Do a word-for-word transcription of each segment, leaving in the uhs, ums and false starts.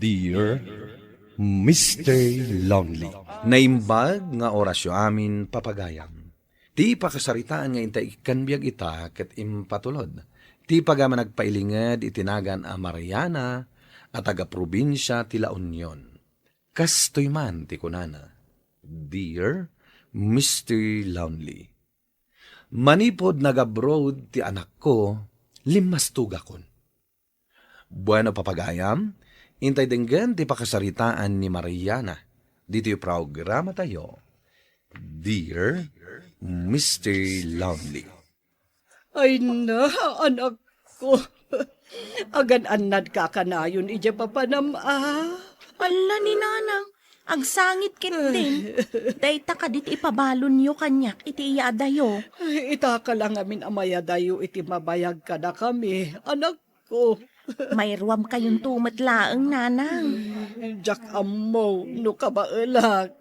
Dear Mister Lonely. Naimbag nga orasyo amin, papagayam. Ti pakasaritaan nga intay ikkan biag ita ket impatulod ti pagaman agpailinged iti nagan a Mariana a taga-probinsia ti La Union. Kastoy man ti kunana, Dear Mister Lonely, manipud nag-abroad ti anakko, limmastugakon. Bueno, papagayam, intay denggen ti pakasaritaan ni Mariana ditoy programatayo, Dear Mister Lonely. Ay na, anakko. Agan-annadka kanayon idiay papanam a. Alla ni Nanang, agsangit ketdin. Dayta kadi ti ipabalonyo kaniak iti iyadayo. Ay, itaka la ngamin a mayadayo iti mabayag kadakami, anakko. Mairuamkayonto met laeng, Nanang. Diak ammo no kabaelak.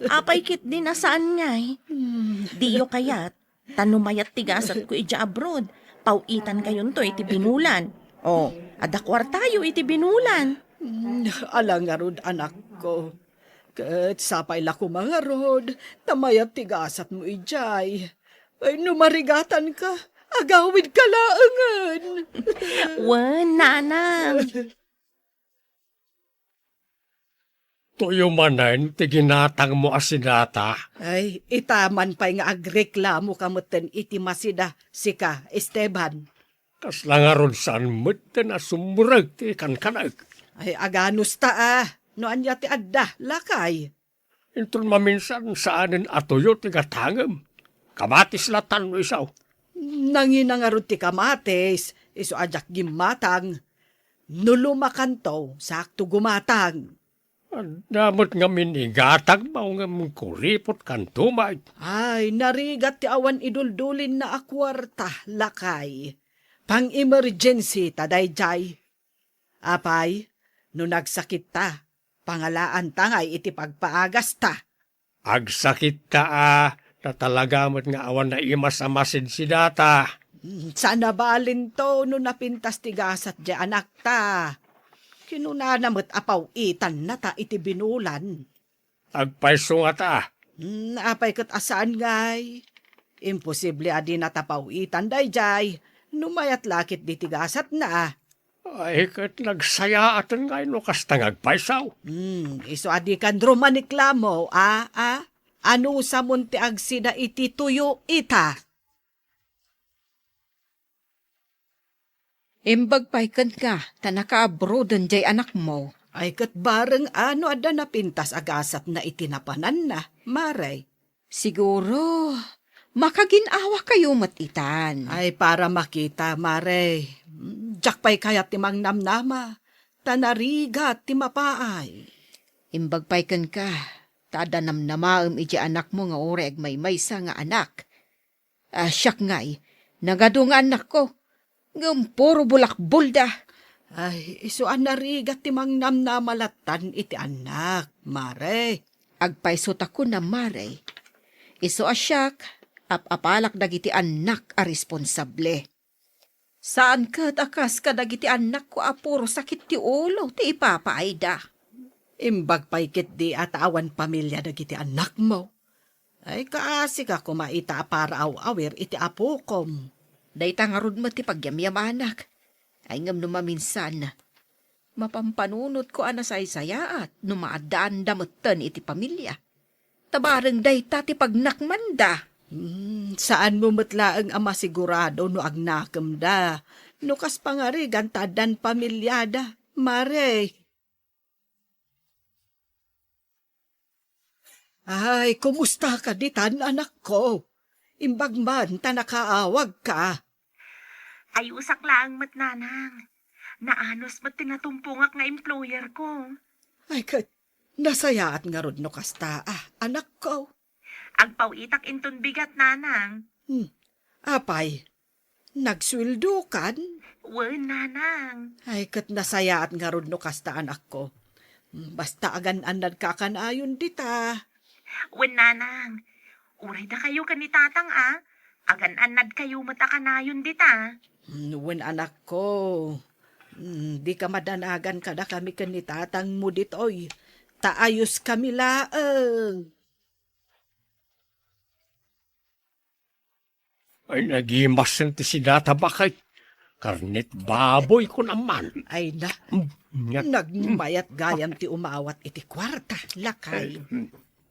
Apay ketdin a saan ngay? Hmm. Diyo kayat? Ta no mayat ti gasatko idiay abroad, paw-itankayonto iti binulan. O, adda kuartayo iti binulan. Mm, ala ngarud, anakko. Ket sapay la koma ngarud, ta mayat ti gasatmo idiay. Ay, no marigatanka, agawidka laengen. Wen, Nanang. Tuyo manen ti ginatangmo a sidata. Ay, ita man pay nga agreklamoka metten iti masida, sika, Esteban. Kasla ngarud saan metten a sumrek ti kankanek. Ay, aganusta a, no ania ti adda, lakay. Inton maminsan saanen a tuyo ti gatangem. Kamatis latan no isu. Nangina ngarud ti kamatis, isu a diak gimmatang. No lumakanto, saakto gumatang. Adda met ngamin igatangmo ngem kuripotkanto met. Ay, narigat ti awan iduldulinna a kuarta, lakay. Pang-emergency ta daydiay. Apay, no nagsakitta, pangalaanta ngay iti pagpaagasta. Agsakitta a, ta talaga met nga awan naimas a masidsidata. Mm, saan a balinto no napintas ti gasat diay anakta. Kinunana met a paw-itannata iti binulan. Agpayso ngata. Mm, apay ket a saan ngay? Imposible a dinata paw-itan daydiay, no mayat la ketdi ti gasatna. Ay, ket nagsayaaten ngay no kasta nga agpayso. Hmm, isu a dikan rumaniklamo, a, a? Anusamon ti agsida iti tuyo ita? Imbag pay kenka, ta nakaabroden diay anakmo. Ay, ket bareng a no adda napintas a gasatna iti napananna, Mare. Siguro, makagin-awakayo met itan. Ay, para makita, Mare. Diak pay kayat ti mangnamnama, ta narigat ti mapaay. Imbag pay kenka, ta adda namnamaem idiay anakmo nga uray agmaymaysa nga anak. Ah, siak ngay, nagadu nga annakko, ngem puro bulakbulda. Ay, isu a narigat ti mangnamnama lattan iti annak, Mare. Agpayso ta kunam, Mare. Isu a siak, ap-apalak dagiti annak a responsable. Saan ket a kas kadagiti annakko a puro sakit ti ulo ti ipapaayda. Imbag pay ketdi a ta awan pamilia dagiti annakmo. Ay, kaasika koma ita a para aw-awir iti apokom. Dayta ngarud met ti pagyamyamanak. Ay, ngem no maminsan, mapampanunotko a nasaysayaat no maaddaanda metten iti pamilia. Ta bareng dayta ti pagnakmanda. Hmm, saanmo met laeng a masigurado no agnakemda. No kas pangarigan ta addan pamiliada, Mare. Ay, kumusta ka ditan, anakko? Imbag man ta nakaawagka. Ayusak laeng met, Nanang. Naanus met ti natumpongak nga employer ko. Ay, ket nasayaat ngarud no kasta, ah, anakko. Agpaw-itak inton bigat, Nanang. Hmm. Apay, nagsueldokan? Wen, Nanang. Ay, ket nasayaat ngarud no kasta, anakko. Hmm, basta agan-annadka a kanayon dita. Wen, Nanang. Uray dakayo ken ni Tatang a, agan-annadkayo met a kanayon dita. Hmm, wen, anakko. Hmm, dika madanagan kadakami ken ni tatangmo ditoy. Ta ayoskami laeng. Ay, nagimasen ti sidata, baket. Karnet baboy, kunam man. Ay na, mm, nagmayat gayam ti umawat iti kuarta, lakay.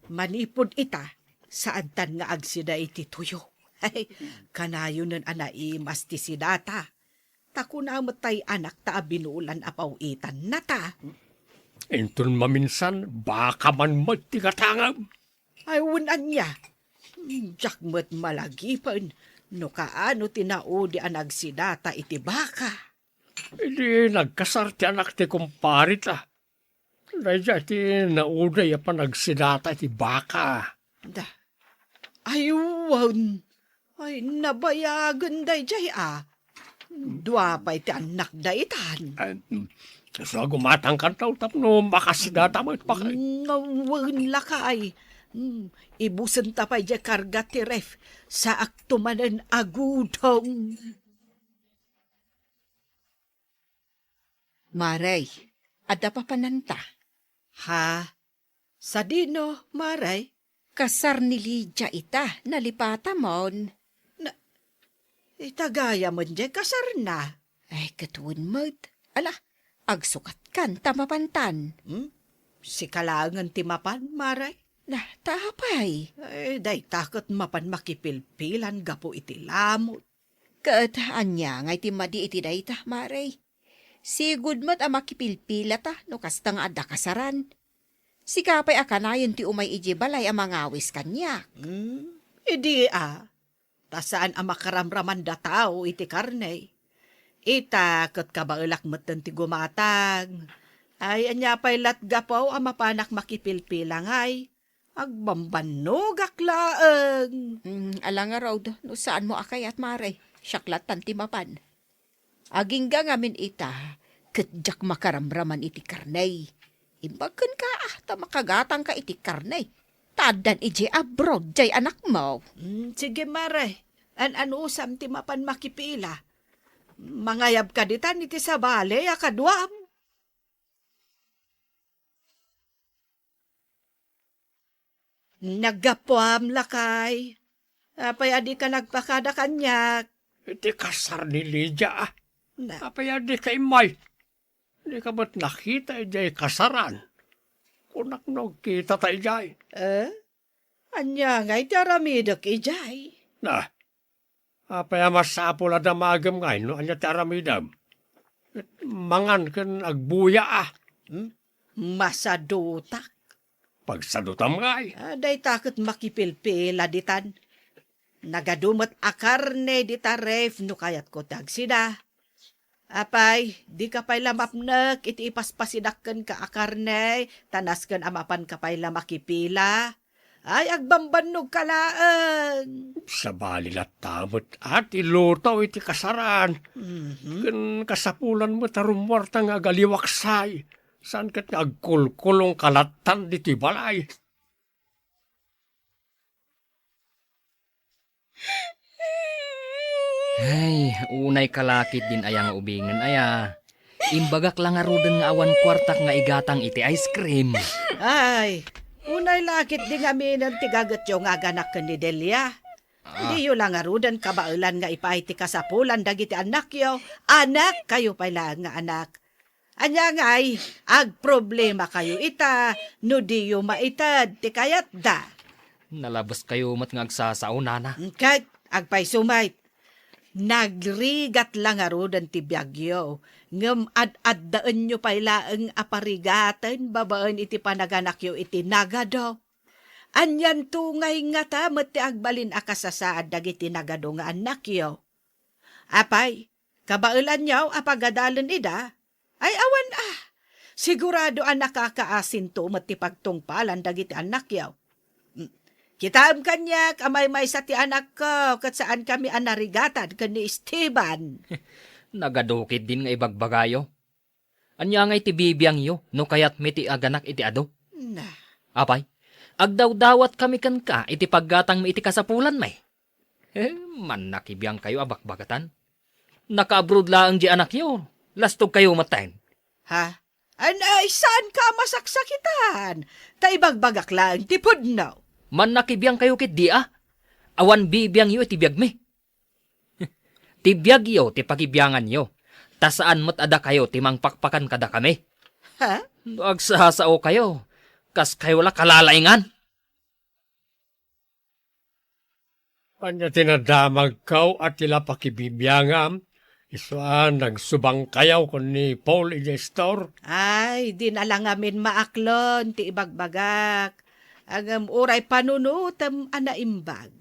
Manipud ita, saantan nga agsida iti tuyo. Ay, kanayonen a naimas ti sidata. Ta kuna met tay anakta a binulan a paw-itannata. Inton maminsan, baka man met ti gatangam. Ay, wen ania? Diak met malagipen no kaano ti naudi a nagsidata iti baka. Idi nagkasar ti anak ti kumpareta, daydiay ti naudi a panagsidata iti baka. Da. Ay, wen. Ay, nabayagen daydiay a. Dua pay ti annakda itan. Ay, mm, so, gumatangkanto tapno makasidata met, baket. Nga wen, lakay. Mm, ibusenta pay diay karga ti ref. Saakto manen a gudong. Marey, adda papananta? Ha? Sadino, Marey? Kasar ni Lydia ita, nalipatamon. Na, ita gayam diay kasarna? Ay, ket wen met. Ala, agsukatkan ta mapantan. Hmm? Sika laengen ti mapan, Marey? Na, ta apay? Ay, dayta ket mapan makipilpilan gapu iti lamut. Ket ania ngay ti madi iti dayta, Marey? Sigud met a makipilpilata no kasta nga adda kasaran. Sika pay a kanayon ti umay idiay balay a mangawis kaniak. Hmm, idi a, ta saan a makaramraman da tao iti karne. Ita ket kabaelak metten ti gumatang. Ay, ania pay lat gapu a mapanak makipilpila ngay? Agbambannogak laeng. Hmm, ala ngarud, no saanmo a kayat, Marey, siak lattan ti mapan. Agingga ngamin ita, ket diak makaramraman iti karne. Imbag kenka, ah, ta makagatangka iti karne. Ta addan idiay abroad diay anakmo. Hmm, sige, Marey. An-anusam ti mapan makipila. Mangayabka ditan iti sabali a kaduam. Naggapuam, lakay. Apay a dika nagpakada kaniak? Iti kasar ni Lydia, a. Na. Apay a dika immay? Dika met nakita idiay kasaran? Kunak no agkitata idiay. Eh? Ania ngay ti aramidek idiay? Na, apay a masapul a damagem ngay no ania ti aramidem? Mangan ken agbuya, a. Hmm? Masadutak. Pagsadutam ngay. Ah, dayta ket makipilpila ditan. Nagadu met a karne dita ref no kayatko ti agsida. Apay, dika pay la mapnek iti ipaspasidak kenka a karne, ta nasken a mapanka pay la makipila. Ay, agbambannogka laeng. Sabali latta met a ti luto iti kasaran. Mhm. Ken kasapulan met a rummuarta nga agaliwaksay. Saan ket nga agkulkulongka lattan ditoy balay. Ay, unay ka la ketdin aya nga ubingen, aya. Imbagak la ngaruden nga awan kuartak nga igatang iti ice cream. Ay, unay la ketdi ngaminen ti gagetyo nga aganak ken ni Delia. Ah. Diyo la ngaruden kabaelan nga ipaay ti kasapulan dagiti annakyo. Anak kayo pay laeng nga anak. Ania ngay, agproblema kayo ita no diyo maited ti kayatda? Nalabes kayo met nga agsasao, nana. Ket agpayso met, nagrigat la ngaruden ti biagyo, ngem ad-addaenyo pay laeng a parigaten babaen iti panaganakyo iti nagado. Anianto ngay ngata met ti agbalin a kasasaad dagiti nagado nga annakyo? Apay, kabaelanyo a pagadalen ida? Ay, awan a. Sigurado a nakakaasinto met ti pagtungpalan dagiti annakyo. Mm. Kitaem kaniak a maymaysa ti anakko ket saankami a narigatan ken ni Esteban. Nagadu ketdin nga ibagbagayo. Ania ngay ti bibiangyo no kayatmi ti aganak iti adu? Na. Apay, agdawdawatkami kenka iti paggatangmi iti kasapulanmi. Eh, mannakibiangkayo a bakbakatan. Naka-abroad laeng di anakyo. Lastogkayo metten. Ha? An-, ay, saanka a masaksakitan? Ta ibagbagak laeng ti pudno. Mannakibiangkayo ketdi a? Awan bibiangyo iti biagmi. Ti biagyo ti pakibianganyo, ta saan met a dakayo ti mangpakpakan kadakami. Ha? No agsasaokayo, kaskayo la kalalaingan. Ania ti nadamagko a ti la pakibibiangam, isu a nagsubangkayo ken ni Paul idiay istor? Ay, dina la ngamin maaklon ti ibagbagak. Ngem uray panunotem a naimbag.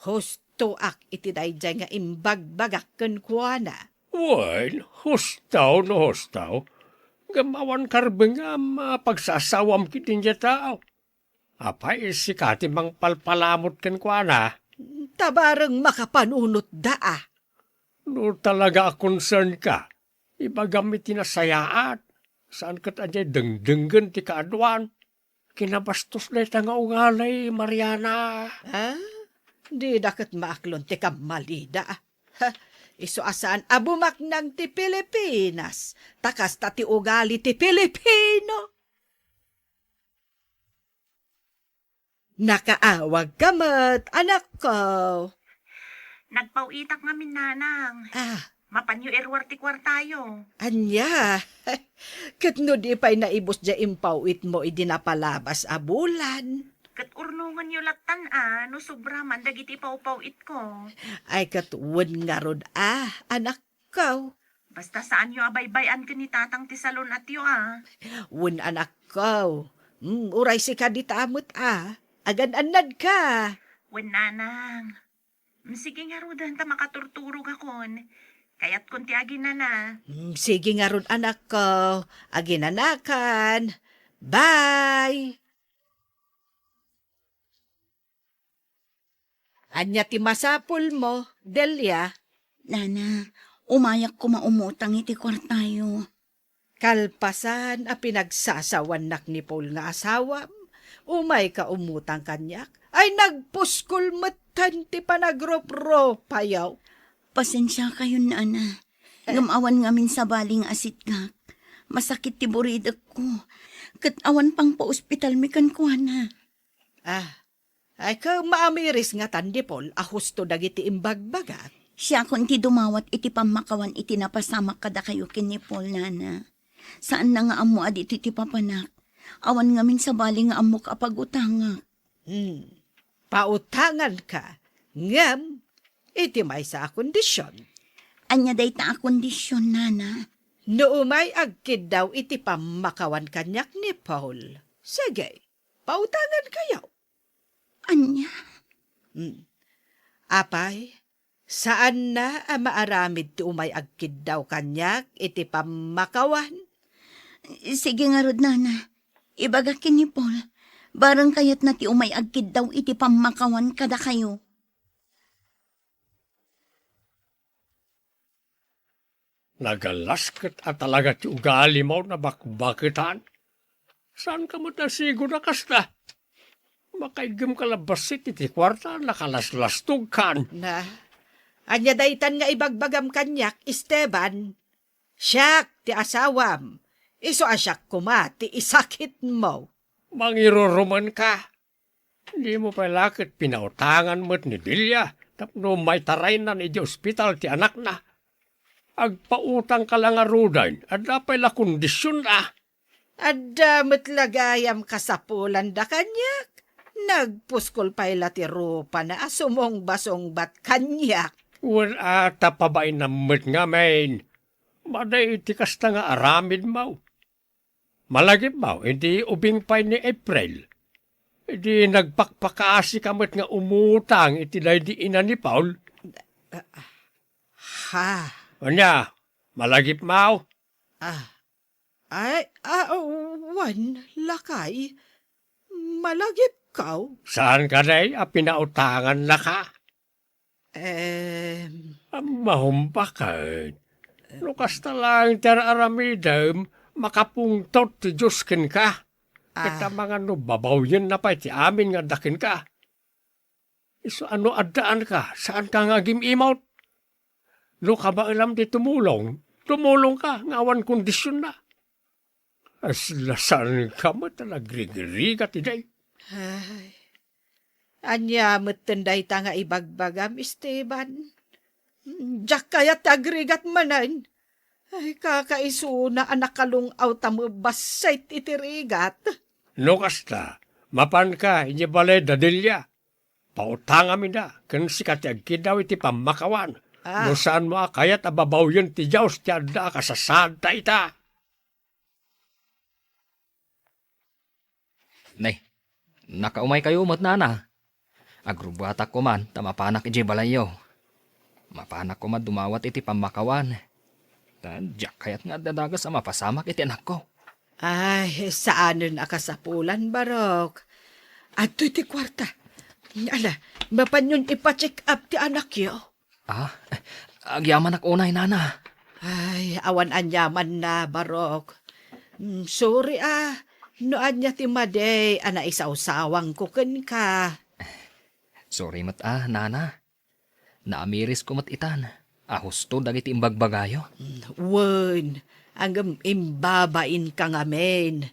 Hustoak iti daydiay nga imbagbagak kenkuana. Wen, husto no husto. Ngem awan karbengam a pagsasawam ketdi dayta. Apay, sika ti mangpalpalamut kenkuana? Ta bareng makapanunotda a. No talaga a concern ka, ibagam iti nasayaat. Saan ket a diay dengdenggen ti kaaduan. Kinabastos dayta nga ugali, Mariana. Ah, dida ket maaklon ti kammalida. Ha, isu a saan a bumaknang ti Pilipinas, ta kasta ti ugali ti Pilipino. Nakaawagka met, anakko. Nagpaw-itak ngamin, nanang. Ah. Mapanyo iruar ti kuartayo. Ania? Ket no di pay naibus diay impaw-itmo idi napalabas a bulan? Ket urnongenyo lattan a no sobra man dagiti pawpaw-itko. Ay, ket wen ngarud a, anak ko. Basta saanyo a baybay-an ken ni tatang ti salun-atyo a. Wen, anakko. Mm, uray sika dita met a. Agan-annadka. Wen, nanang. Mm, sige ngaruden ta makaturturogakon. Kayatkon ti aginana. Mm, sige ngarud, anakko. Aginanakan. Bye. Ania ti masapulmo, Delia? Nana, umayak koma umutang iti kuartayo. Kalpasan a pinagsasawannak ni Paul nga asawam, umayka umutang kaniak. Ay, nagpuskol metten ti panagrupropayo. Pasensiakayon, nana. Ngem awan ngamin sabali nga asitgak. Masakit ti buridekko. Ket awan pangpaospitalmi kenkuana. Ah, ay, ket maamiris ngatan ni Paul a husto dagiti imbagbagak. Siakon ti dumawat iti pammakawan iti napasamak kadakayo ken ni Paul, nana. Saanna nga ammo a ditoy ti papanak. Awan ngamin sabali nga ammok a pagutangak. Hmm. Pautanganka, ngem iti maysa a kondision. Ania dayta a kondision, nana? No umay agkiddaw iti pammakawan kaniak ni Paul, sige, pautangankayo. Ania? Hmm. Apay, saanna a maaramid ti umay agkiddaw kaniak iti pammakawan? Sige ngarud, nana. Ibagak ken ni Paul. Bareng kayatna ti umay agkiddaw iti pammakawan kadakayo. Nagallas ket a talaga ti ugalimo, nabakbaketan. Saanka met a sigon a kasta? Makaiggemka la bassit iti kuarta, nakalaslastogkan. Na, ania daytan nga ibagbagam kaniak, Esteban? Siak ti asawam, isu a siak koma ti isakitmo. Mangirurumenka. Dimo pay la ket pinautangan met ni Delia tapno maitaraynan idiay ospital ti anakna. Agpautangka la ngaruden, adda pay la kondisionna. Adda met la gayam kasapulanda kaniak. Nagpuskol pay la ti rupana a sumongbasongbat kaniak. Wen a, ta pabainam met ngamin. Madi iti kasta nga aramidmo. Malagipmo, idi ubing pay ni April. Idi nagpakpakaasika met nga umutang iti daydi ina ni Paul. Ha? Ania, malagipmo? Ah, ay, ah, wen, lakay. Malagipko? Saan kadi a pinautangannaka? Em. Mahumbak ket. No kasta laeng ti ar-aramidem, makapungtot ti Dios kenka. Ket Ah. amangan no babawyenna pay ti amin nga adda kenka. Isu a no addaanka, saanka nga agim-imot. No kabaelam ti tumulong, Tumulongka nga awan kondisionna. Kasla saanka met a nagrigrigat idiay. Ay, ania metten dayta nga ibagbagam, Esteban? Diak kayat ti agrigat manen. Ay, kakaisuna a nakalung-aw ta mabassit iti rigat. No kasta, mapanka idiay balay da Delia. Pautangam ida ken sika ti agkiddaw iti pammakawan. Ah. No saanmo a kayat a babawien ti Dios ti adda a kasasaadta ita. Nay, nakaumaykayo met, nana. Agrubbuatak koman ta mapanak idiay balayyo. Mapanak koman dumawat iti pammakawan. Ta diak kayat nga adda dagus a mapasamak iti anakko. Ay, saanen a kasapulan, Barok. Adtoy ti kuarta. Ala, mapanyon ipa-check up ti anakyo. Ah, agyamanak unay, nana. Ay, awan aniamanna, Barok. Mm, sorry, ah. No ania ti madi a naisawsawangko kenka. Sorry met, ah, nana. Naamirisko met itan a husto dagiti imbagbagayo. Mm, wen, ngem imbabainka ngamin.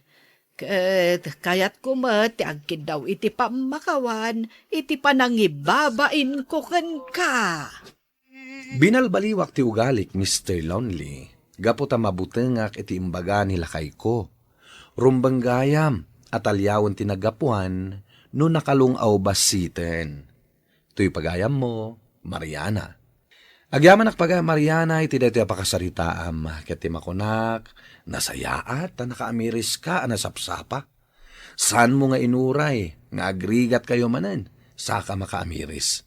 Ket kayatko met ti agkiddaw iti pammakawan iti panangibabainko kenka. Binalbaliwak ti ugalik, Mister Lonely, gapu ta mabutengak iti imbaga ni lakayko. Rumbeng gayam a taliawen ti naggapuan no nakalung-aw bassiten. Toy pagayammo, Mariana. Agyamanak pagayam, Mariana, iti daytoy a pakasaritaam, ket ti makunak, nasayaat ta nakaamiriska a nasapsapa. Saanmo nga inuray nga agrigatkayo manen, saka makaamiris.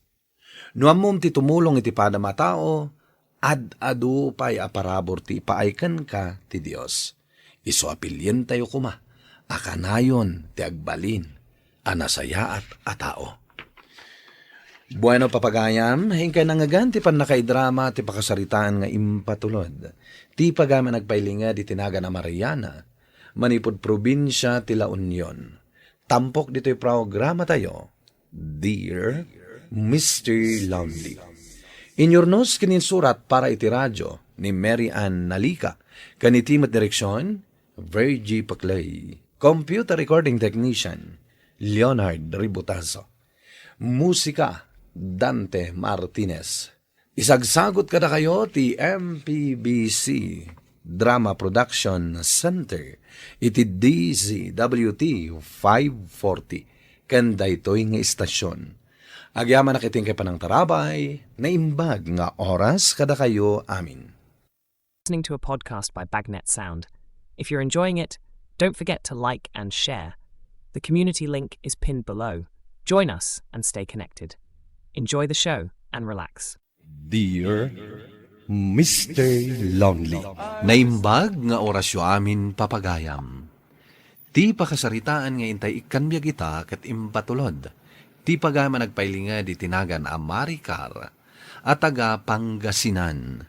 No ammom ti tumulong iti padam a tao, ad-adu pay a parabur ti ipaay kenka ti Dios. Isu a pilientayo koma a kanayon ti agbalin a nasayaat a tao. Bueno, papagayam, inkay nangngegan ti pannakaidrama ti pakasaritaan nga impatulod. Ti pagayam a nagpailinged iti nagan a Mariana, manipud probinsia ti La Union. Tampok ditoy programatayo, Dear Mister Lonely. Inyurnos ken insurat para iti radio ni Mary Ann Nalica, ken iti met direksion, Virgie Paclay. Computer recording technician, Leonard Ributazo. Musika, Dante Martinez. Isagsagut kadakayo ti M P B C Drama Production Center iti D Z W T five forty ken daytoy nga istasyon. Agyamanak iti inkay panangtarabay, naimbag nga oras kadakayo amin. Listening to a podcast by Bagnet Sound. If you're enjoying it, don't forget to like and share. The community link is pinned below. Join us and stay connected. Enjoy the show and relax. Dear Mister Lonely. Naimbag nga orasyo amin, papagayam. Ti pakasaritaan nga intay ikkan biag ita ket impatulod ti pagayam a nagpailinged iti nagan a Maricar a taga Pangasinan.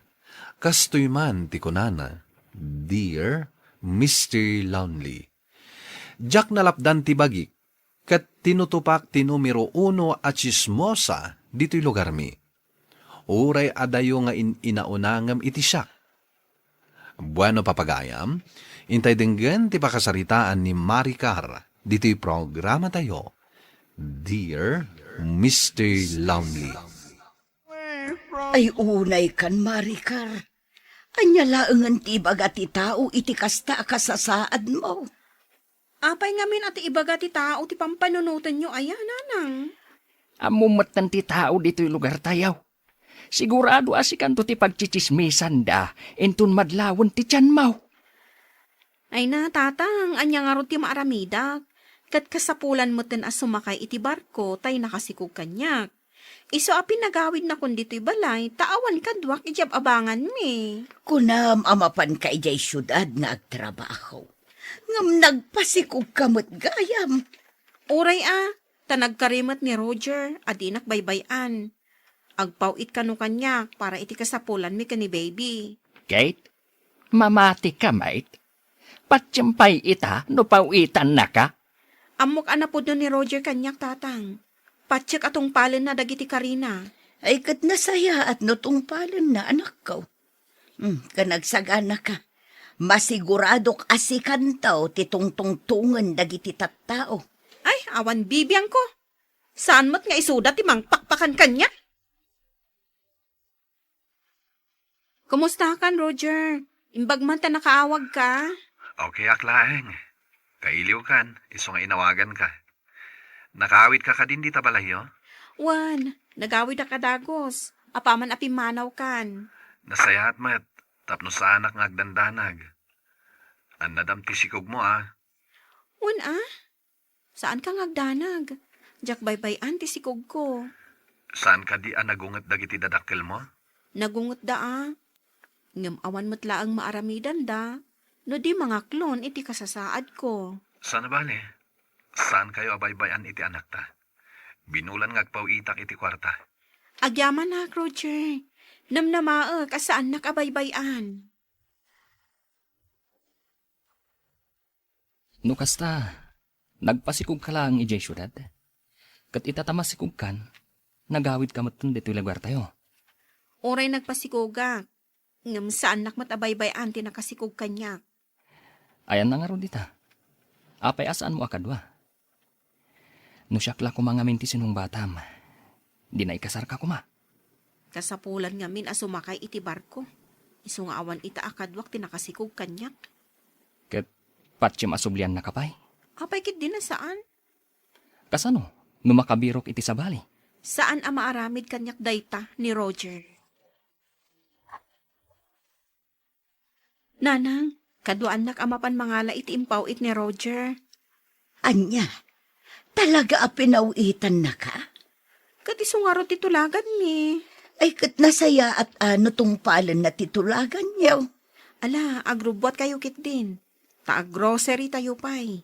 Kastoy man ti kunana, Dear Mister Lonely. Diak nalapdan ti bagik ket tinutopak ti numero uno a tsismosa ditoy lugarmi. Uray adayo nga in-inauna ngem iti siak. Bueno, papagayam, intay denggen ti pakasaritaan ni Maricar ditoy programatayo, Dear Mister Lonely. Ay, unay kan, Maricar. Ania laengen ti ibaga ti tao iti kasta a kasasaadmo? Apay ngamin a ti ibaga ti tao ti pampanunotenyo aya, nanang? Ammom metten ti tao ditoy lugartayo. Sigurado a sikanto ti pagtsitsismisanda inton madlawen ti tianmo. Ay na, tatang, ania ngarud ti maaramidak? Ket kasapulan metten a sumakay iti barko tay nakasikog kaniak. Isu a pinagawidnakon ditoy balay, ta awan kaduak idiay ab-abanganmi. Kunam a mapanka idiay siudad nga agtrabaho. Ngem nagpasikogka met gayam. Uray a, ta nagkari met ni Roger a dinak baybay-an. Agpaw-it kano kaniak para iti kasapulanmi ken ni baby. Kate, mamatika met? Patiem pay ita no paw-itannaka. Ammok a napudno ni Roger kaniak, tatang. Patiek a tungpalenna dagiti karina. Ay, ket nasayaat no tungpalenna, anakko. Hmm, ken agsaganaka. Masiguradok a sikanto ti tungtungtongen dagiti tattao. Ay, awan bibiangko. Saan met nga isuda ti mangpakpakan kaniak? Kumustakan, Roger? Imbag man ta nakaawagka? Okay ak laeng. Kailiwkan, isu nga inawaganka. Nakaawidka kadin dita balayyo? Wen, nagawidak a dagus. Apaman a pimmanawkan. Nasayaat met, tapno saanak nga agdandanag. Annadam ti sikogmo, a? Wen, a? Saanka nga agdanag. Diak baybay-an ti sikogko. Saan kadi a nagunget dagiti dadakkelmo? Nagungetda a. Ngem awan met laeng maaramidanda no di mangaklon iti kasasaadko. Sana bale, saankayo a baybay-an iti anakta. Binulan nga agpaw-itak iti kuarta. Agyamanak, Roger. Namnamaek a saannak a baybay-an. No kasta, nagpasikogka laeng idiay siudad? Ket ita ta masikogkan, nagawidka metten ditoy lugartayo. Uray nagpasikogak, ngem saannak met a baybay-an ti nakasikog kaniak. Ayanna ngarud ita? Apay a saanmo a kadua? No siak la koma ngamin ti sinungbatam, dina ikasarka koma. Kasapulan ngamin a sumakay iti barko. Isu nga awan ita a kaduak ti nakasikog kaniak. Ket patiem a subliannaka pay? Apay ketdin a saan? Kasano no makabirok iti sabali? Saan a maaramid kaniak dayta ni Roger. Nanang, kaduaannak a mapan mangala iti impaw-it ni Roger. Ania? Talaga a pinaw-itannaka? Ket isu ngarud ti tulaganmi. Ay, ket nasayaat a no tungpalenna ti tulaganyo. Ala, agrubbuatkayo ketdin. Ta aggrocery tayo pay.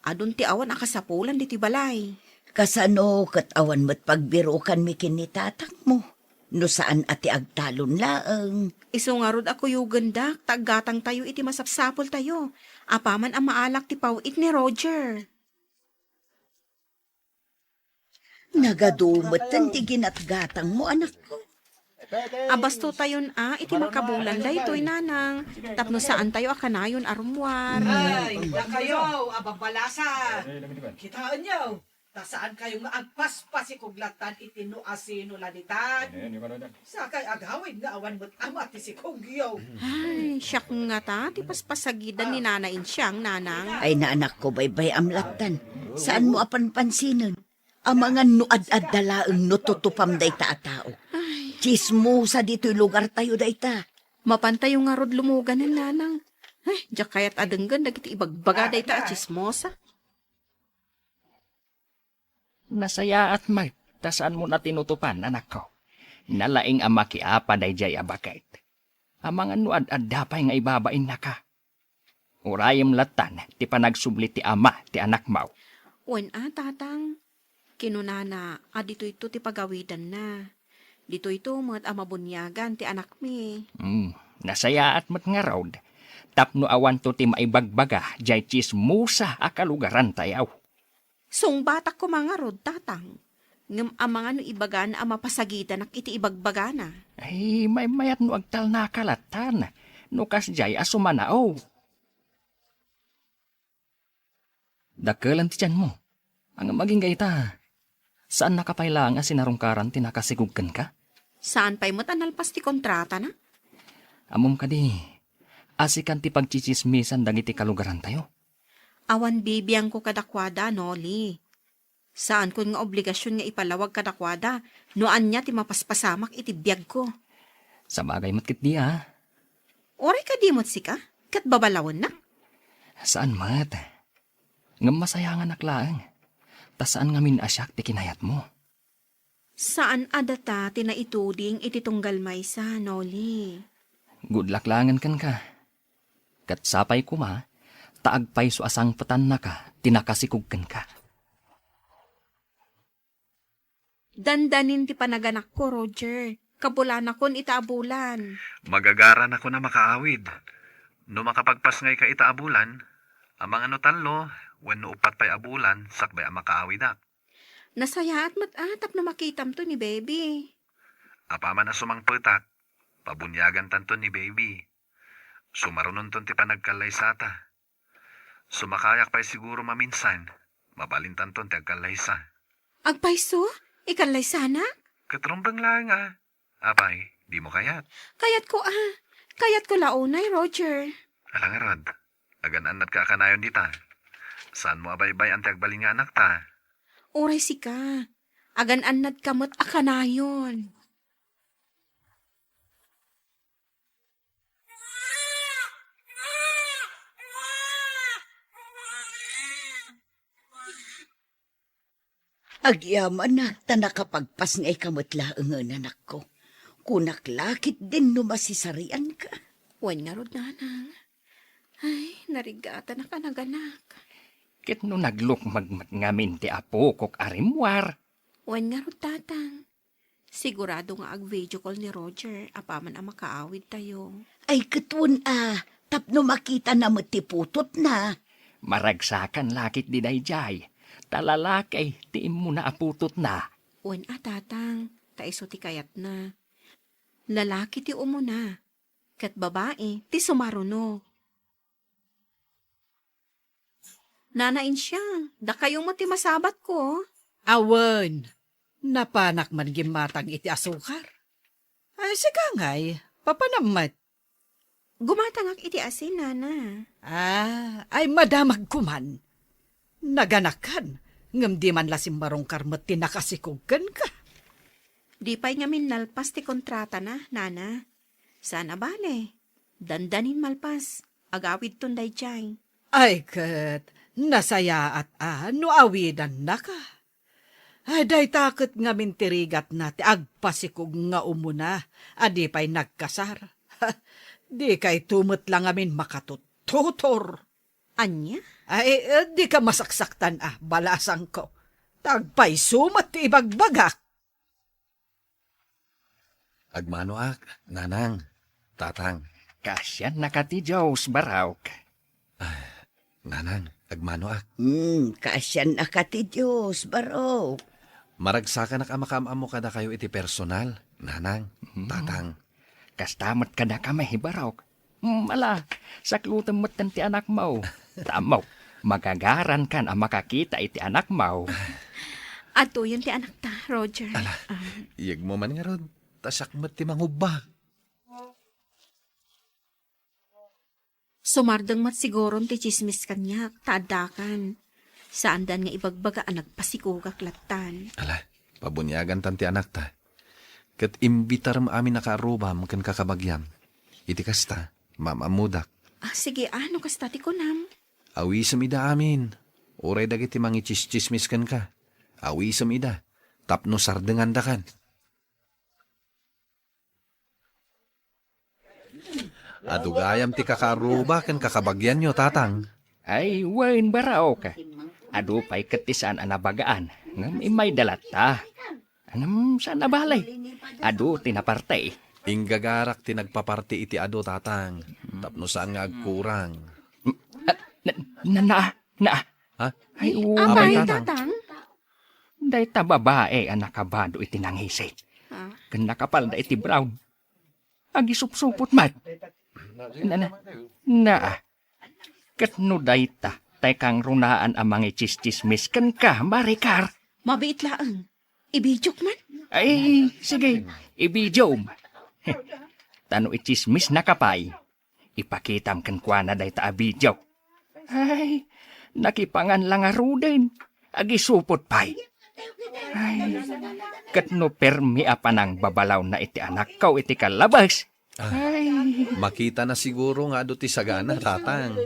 Adun ti awan a kasapulan ditoy balay. Kasano ket awan met pagbirokanmi ken ni tatangmo, no saan a ti agtalon laeng? Isu ngarud a kuyogendak ta aggatangtayo iti masapsapultayo, apaman a maalak ti paw-it ni Roger. Nagadu metten ti ginatgatangmo, anakko. Abastotayon a iti makabulan daytoy, nanang, tapno saantayo a kanayon a rummuar. Ay, dakayo a babbalasa. Kitaenyo, ta saankayo nga agpaspasikog lattan iti no asino la ditan. Sakay agawid nga awan met ama ti sikogyo. Ay, siak ngata ti paspasagidan ni Nana Insiang, nanang. Ay, naanakko, baybay-am lattan. Saanmo a panpansinen? Amangan no ad-adda laeng no tutupam dayta a tao. Ay. Tsismosa ditoy lugartayo dayta. Mapantayo ngarud lumuganen, nanang. Ay, diak kayat a denggen dagiti ibagbaga dayta a tsismosa. Nasayaat met ta saanmo a tinutupan, anakko. Nalaing a makiapa daydiay a baket. Amangan no ad-adda pay nga ibabainnaka. Urayem lattan ti panagsubli ti ama ti anakmo. Wen a, tatang. Kinunana a ditoyto ti pagawidanna. Ditoyto met a mabuniagan ti anakmi. Hmm, nasayaat met ngarud tapno awanto ti maibagbaga diay tsismosa a kalugarantayo. Sungbatak koma ngarud, tatang. Ngem amangan no ibagana a mapasagidanak iti ibagbagana. Ay, maymayat no agtalnaka lattan, no kasdiay a sumanao. Dakkelan ti tianmo. Ngem agingga ita, saannaka pay laeng a sinarungkaran ti nakasigug kenka? Saan pay met a nalpas ti kontratana? Ammom kadi, a sikan ti pagtsitsismisan dagiti kalugarantayo? Awan bibiangko kadakuada, Noli. Saankon nga obligasion nga ipalawag kadakuada no ania ti mapaspasamak iti biagko. Sabagay met ketdi a. Uray kadi met sika, ket babalawennak? Saan met. Ngem masayanganak laeng, ta saan ngamin a siak ti kinayatmo. Saan a data ti naituding iti tunggal maysa, Noli. Good luck laengen kenka. Ket sapay koma ta agpayso a sangpetannaka ti nakasikog kenka. Dandanin ti panaganakko, Roger. Kabulanakon ita a bulan. Magagaranakon a makaawid. No makapagpasngayka ita a bulan, amangan no tallo wenno uppat pay a bulan sakbay a makaawidak. Nasayaat met a tapno makitamto ni Baby. Apaman a sumangpetak, Pabuniagantanton ni baby. Sumarunonton ti panagkallaysata. Sumakayak pay siguro maminsan, mabalintanton ti agkallaysa. Agpayso? Ikallaysanak? Ket rumbeng laeng a. Apay, dimo kayat? Kayatko a. Kayatko la unay, Roger. Ala ngarud, agan-annadka a kanayon dita. Saanmo a baybay-an ti agbalin nga anakta? Uray sika, agan-annadka met a kanayon. Agyamanak ta nakapagpasngayka met laengen, anakko. Kunak la ketdin no masisarianka. Wen ngarud, nanang. Ay, narigatanak a naganak. Ket no naglukmeg met ngamin ti apokok a rimmuar? Wen ngarud, tatang. Sigurado nga ag-video call ni Roger apaman a makaawidtayo. Ay, ket wen a, tapno makitana met ti putotna. Maragsakan la ketdi daydiay, ta lalaki ti immuna a putotna. Wen a, tatang, ta isu ti kayatna. Lalaki ti umuna, ket babai ti sumaruno. Nana Insia, dakayo met ti masabatko. Awen, napanak man gimmatang iti asukar. Ay, sika ngay, papanam met. Gumatangak iti asin, nana. Ah, ay madamagko man. Naganakan, ngem di man la simmarungkar met ti nakasikog kenka. Di pay ngamin nalpas ti kontratana, nana. Saan a bale, dandanin malpas, agawidton daydiay. Ay ket, nasayaat a no awidannaka. Ay, dayta ket ngamin ti rigatna ti agpasikog nga umuna a di pay nagkasar. Dikayto met la ngamin makatuttutor. Ania? Ay, eh, dika masaksaktan a, balasangko. Ta agpayso met ti ibagbagak. Agmanoak, nanang, tatang. Kaasiannaka ti Dios, barok. Ah, nanang, agmanoak. Hmm, kaasiannaka ti Dios, barok. Maragsakanak a makaam-ammo kadakayo iti personal, nanang, Hmm. tatang. Kasta met kadakami, barok. Hmm, ala, saklutem metten ti anakmo. Ta ammok, magagarankan a makakita iti anakmo. Adtoyen ti anakta, Roger. Ala, Ah. iyegmo man ngarud, ta siak met ti mangubba. Sumardeng met siguron ti tsismis kaniak, ta addakan. Saandan nga ibagbaga a nagpasikogak lattan. Ala, pabuniagantan ti anakta. Ket imbitarem amin a kaarrubam ken kakabagiam. Iti kasta, maam-ammodak. Ah, sige, ah, no kasta ti kunam. Awisem ida amin. Uray dagiti mangitsistsismis kenka. Awisem ida. Tapno sardengandakan. Adu gayam ti kakaarruba ken kakabagianyo, tatang. Ay, wen, barok. Adu pay ket ti saan a nabagaan, ngem immayda latta. Ngem saan a bale, adu ti naparti. Inggagarak ti nagpaparti iti adu, tatang, tapno saan nga agkurang. Ah, na, na, na, na. Ha? Ay, Apay, apay, tatang. Tatang? Dayta babae a nakabado iti nangisi. Ha? Ken nakapalda iti brown. Agisupsupot met. Na, na, na. Ket no dayta, tay kangrunaan a mangitsistsismis kenka, Maricar. Mabiit laeng. Ibidiok man? Ay, sige, ibidiom. Ta no itsismisnaka pay, ipakitam kenkuana dayta a bidio. Ay, nakipangan la ngaruden. Agisupot pay. Ay, ket no permi a panangbabalawna iti anakko iti kallabas. Ah, Ay. Makitana siguro nga adu ti sagana, tatang.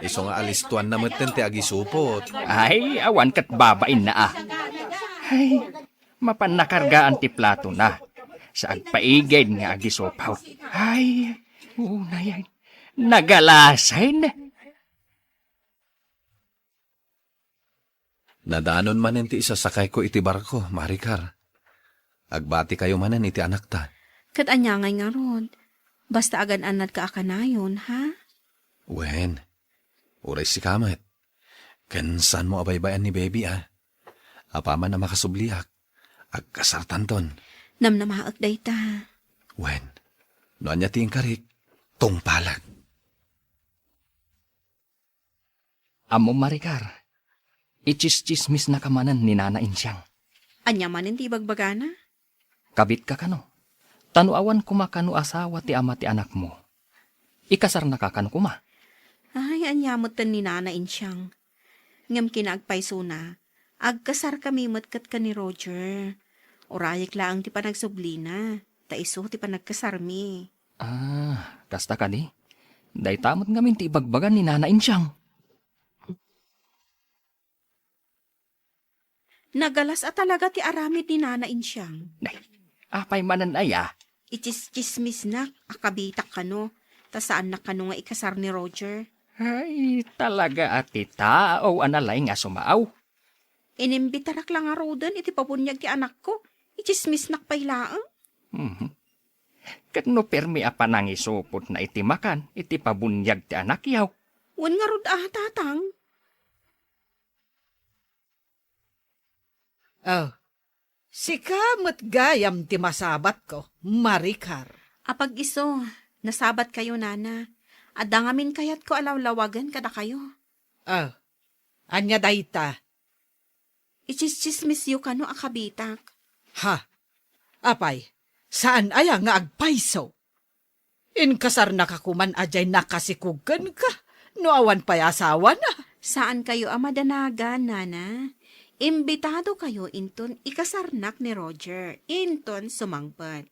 Isu nga alistuanna metten ti agisupot. Ay, awan ket babainna a. Ay, mapan nakargaan ti platona. Sa agpaigid nga agisupot. Ay, unayen. Nagalasen. Nadanon manen ti isasakayko iti barko, Maricar. Agbatikayo manen iti anakta. Ket ania ngay ngarud? Basta agan-annadka a kanayon, ha? Wen, uray sika met. Ken saanmo a baybay-an ni baby, a? Apaman a makasubliak, agkasartanton. Namnamaek dayta. Wen, No ania ti inkarik, tungpalek. Ammom, Maricar, itsistsismisnaka manen ni Nana Insiang. Ania manen ti ibagbagana? Kabitka kano? Ta no awan koma kano asawa ti ama ti anakmo, ikasarnaka kano koma? Ay, ania metten ni Nana Insiang. Ngem kinaagpaysona, agkasarkami met ket ken ni Roger. Urayek laeng ti panagsublina, ta isu ti panagkasarmi. Ah, kasta kadi? Dayta met ngamin ti ibagbaga ni Nana Insiang. Nagalas a talaga ti aramid ni Nana Insiang. Nay, apay manen aya? Itsistsismisnak a kabitak kano, ta saannak kano nga ikasar ni Roger. Ay, talaga a ti tao a nalaing a sumaaw. Inimbitarak la ngaruden iti pabuniag ti anakko, itsismisnak pay laeng. Mhm. Ket no permi a panangisupotna iti makan iti pabuniag ti anakyaw? Wen ngarud a, tatang. Oh, sika met gayam ti masabatko, Maricar. Apag-isu, nasabatkayo, Nana. Adda ngamin kayatko a lawlawagen kadakayo. Oh, ania dayta? Itsistsismisyo kano a kabitak. Ha? Apay, saan aya nga agpayso? Inkasarnaka koman a diay nakasikog kenka, no awan pay asawana. Saankayo a madanagan, Nana. Imbitadokayo inton ikasarnak ni Roger, inton sumangpet.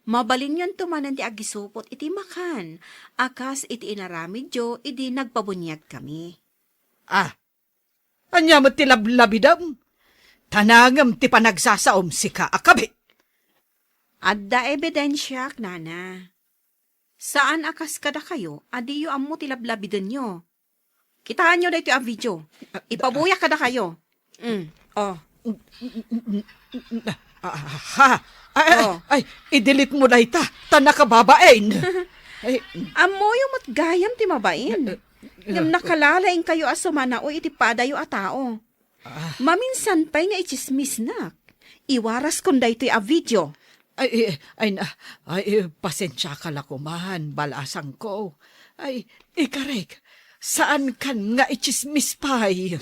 Mabalinyonto manen ti agisupot iti makan, a kas iti inaramidyo idi nagpabuniagkami. Ah, ania met ti lablabidem? Ta nangem ti panagsasaom, sika a kabit. Adda ebidensiak, Nana. Saan a kas kadakayo a diyo ammo ti lablabidenyo. Kitaenyo daytoy a video. Ipabuyak kadakayo. Mm. Oh. Ah, ha? Ay, ay, Oh. ay, i-delete mo dayta, ta nakababain. Ay, Ammoyo met gayam ti mabain. Ngem nakalalaingkayo a sumanaoy iti padayo a tao. Ah. Maminsan pay nga itsismisnak. Iwaraskon daytoy a video. Ay, ay, ay, na, ay, pasensiaka la koman, balasangko. Ay, ikarek, saankan nga itsismis pay.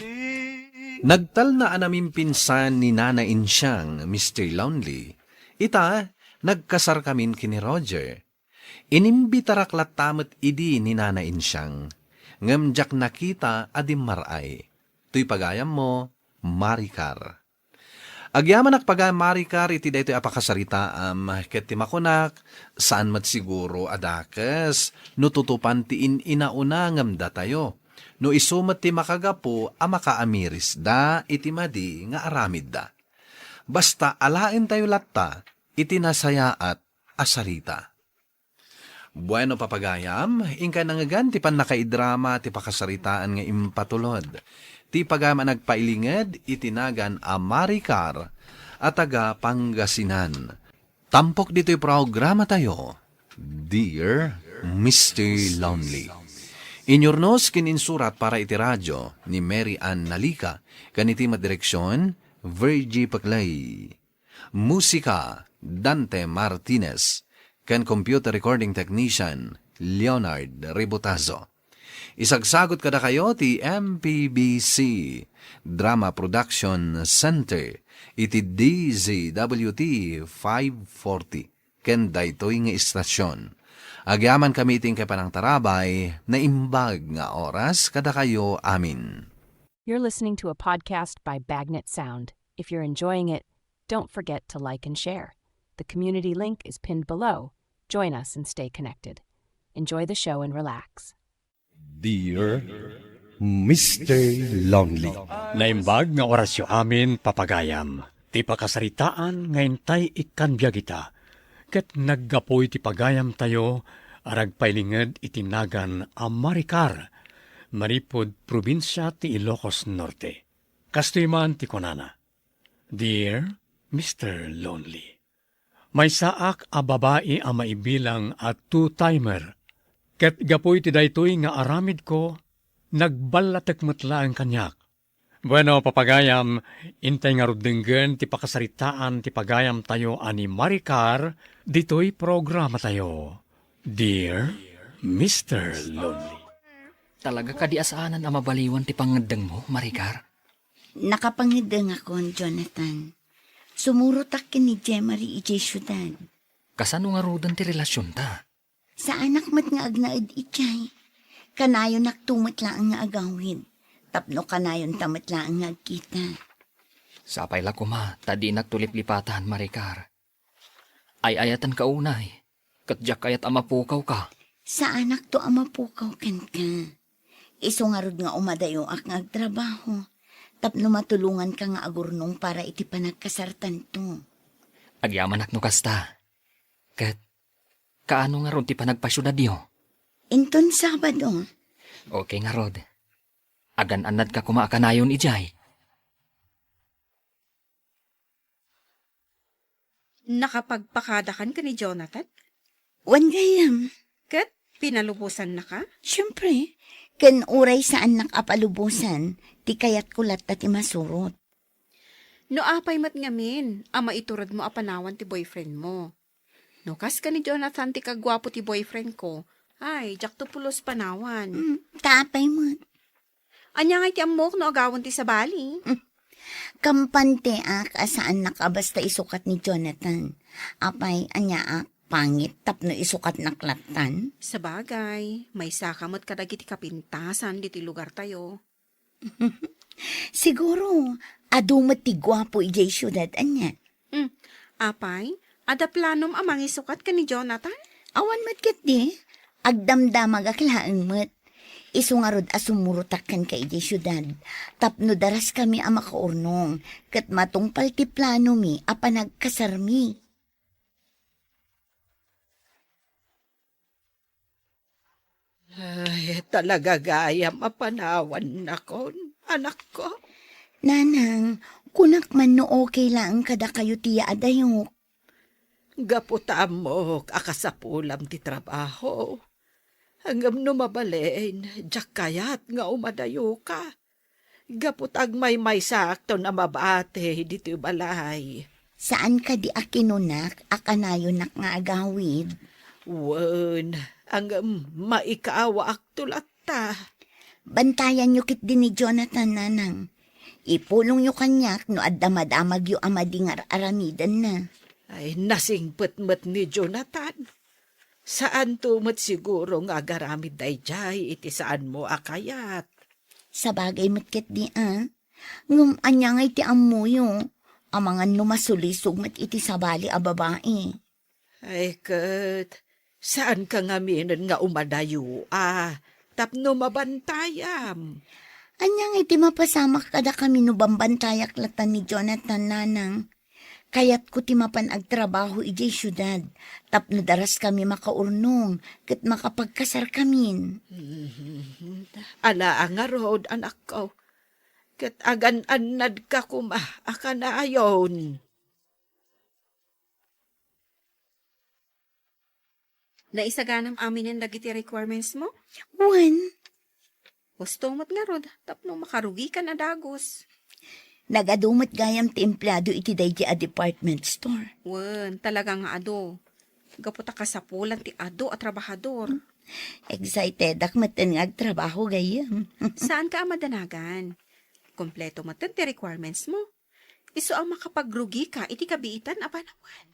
Nagtalna a namimpinsan ni Nana Insiang, Mister Lonely. Ita, nagkasarkamin ken ni Roger. Inimbitarak latta met idi ni Nana Insiang, ngem diak nakita a dimmar-ay. Toy pagayammo, Maricar. Agyamanak pagayam, Maricar, iti daytoy a pakasaritaam, ket ti makunak, saan met siguro a dakes no tutupan ti in-inauna ngem datayo, no isu met ti makagapu a makaamirisda iti madi nga aramidda. Basta alaentayo latta iti nasayaat a sarita. Bueno, papagayam, inkay nangngegan ti pannakaidrama ti pakasaritaan nga impatulod ti pagayam a nagpailinged iti nagan a Maricar a taga Pangasinan. Tampok ditoy programatayo, Dear Mister Lonely. Inyurnos ken insurat para iti radio ni Mary Ann Nalica, ken iti met direksion, Virgie Peclay. Musika, Dante Martinez, ken computer recording technician, Leonard Ributazo. Isagsagut kadakayo ti M P B C Drama Production Center iti D Z W T five forty ken daytoy nga istasyon. Agyamankami iti inkay panangtarabay, naimbag nga oras kadakayo amin. You're listening to a podcast by Bagnet Sound. If you're enjoying it, don't forget to like and share. The community link is pinned below. Join us and stay connected. Enjoy the show and relax. Dear Mister Lonely. Naimbag nga orasyo amin, papagayam. Ti pakasaritaan nga intay ikkan biag ita, ket naggapu iti pagayamtayo a nagpailinged iti nagan a Maricar, manipud probinsia ti Ilocos Norte. Kastoy man ti kunana, Dear Mister Lonely, maysaak a babai a maibilang a two-timer, ket gapu iti daytoy nga aramidko, nagballatek met laeng kaniak. Bueno, papagayam, intay ngarud denggen ti pakasaritaan ti pagayamtayo a ni Maricar ditoy programatayo. Dear Mister Lonely. Talaga kadi a saanan a mabaliwan ti pangngeddengmo, Maricar? Nakapangngedengakon, Jonathan. Sumurotak ken ni Jemari idiay siudad. Kasano ngaruden ti relasionta? Saanak met nga agnaed idiay. Kanayonakto met laeng nga agawid, tapno kanayonta met laeng nga agkita. Sapay la koma ta dinak tuliplipatan, Maricar. Ay-ayatenka unay, ket diak kayat a mapukawka. Saanakto a mapukaw kenka. Isu ngarud nga umadayoak nga agtrabaho, tapno matulonganka nga agurnong para iti panagkasartanto. Agyamanak no kasta. Ket, kaano ngarud ti panagpasiudadyo? Inton Sabado. Okay ngarud. Agan-annadka koma a kanayon idiay. Nakapagpakadakan ken ni Jonathan? Wen gayam. Ket pinalubosannaka? Siempre, ken uray saannak a palubosan, ti kayatko latta ti masurot. No apay met ngamin a maituredmo a panawan ti boyfriendmo? No kas ken ni Jonathan ti kaguapo ti boyfriendko, ay, diakto pulos panawan. Mm, ta apay met? Ania ngay ti ammok no agawen ti sabali? Mm. Kampanteak a saannak a basta isukat ni Jonathan. Apay, aniaak, pangit tapno isukatnak lattan? Sabagay, maysaka met kadagiti kapintasan ditoy lugartayo. Siguro, adu met ti guapo idiay siudad, ania? Hmm. Apay, adda planom a mangisukat ken ni Jonathan? Awan met ketdi. Agdamdamagak laeng met. Isu ngarud a sumurotak kenka idiay siudad, tapno daraskami a makaurnong, ket matungpal ti planomi a panagkasarmi. Ay, talaga gayam a panawannakon, anakko. Nanang, kunak man no okay laeng kadakayo ti yaadayok. Gapu ta ammok a kasapulam ti trabaho. Ngem no mabalin, diak kayat nga umadayoka. Gapu ta agmaymaysaakton a mabati ditoy balay. Saan kadi a kinunak a kanayonak nga agawid? Wen, ngem maikaawaakto latta. Bantayanyo ketdi ni Jonathan, nanang. Ipulongyo kaniak no adda madamagyo a madi nga ar-aramidenna. Ay, nasingpet met ni Jonathan. Saanto met siguro nga agaramid daydiay iti saanmo a kayat. Sabagay met ketdi a. Ngem ania ngay ti ammoyo? Amangan no masulisog met iti sabali a babai. Ay ket, saanka ngaminen nga umadayo a tapno mabantayam? Ania ngay ti mapasamak kadakami no bambantayak latta ni Jonathan, nanang? Kayatko ti mapan agtrabaho idiay siudad tapno daraskami makaurnong ket makapagkasarkamin. Mhm. Ala a ngarud, anakko, ket agan-annadka koma a kanayon. Naisaganam aminen dagiti requirements mo? Wen. Husto met ngarud, tapno makarugikan a dagus. Nagadu met gayam ti empleado iti daydi a department store. Wen, talaga nga adu. Gapu ta kasapulan ti adu a trabahador. Excitedak metten nga agtrabaho gayam. Saanka a madanagan. Kompleto metten ti requirements mo. Isu a makapagrugika iti kabiitan a panawen.